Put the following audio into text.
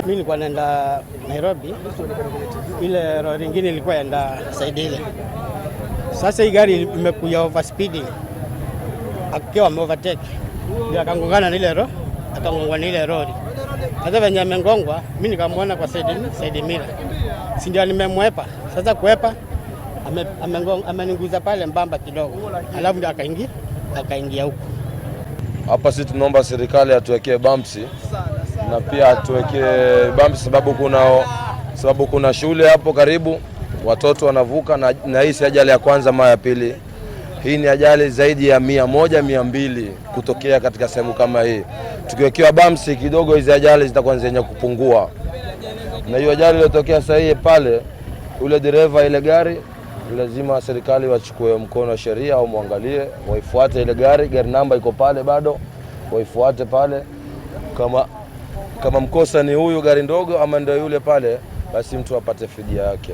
Mimi nilikuwa naenda Nairobi, ile lori ingine ilikuwa enda side ile. Sasa hii gari imekuja over speeding, akiwa ame overtake ndio akangongana na ile akangongwa na ile lori. Sasa venye amengongwa, mimi nikamwona kwa side mirror, si ndio nimemwepa. Sasa kuepa ameniguza pale mbamba kidogo, alafu ndio akaingia huko. Hapa sisi tunaomba serikali atuwekee bumps na pia atuwekee bumps sababu kuna shule hapo karibu, watoto wanavuka na hii si ajali ya kwanza mara ya pili. Hii ni ajali zaidi ya 100, 200 kutokea katika sehemu kama hii. Tukiwekewa bumps kidogo, hizi ajali zitakuwa zenye kupungua. Na hiyo ajali iliyotokea sasa hii pale, ule dereva ile gari lazima serikali wachukue mkono wa sheria au muangalie, waifuate ile gari, gari namba iko pale bado, waifuate pale. Kama mkosa ni huyu gari ndogo ama ndio yule pale, basi mtu apate fidia yake.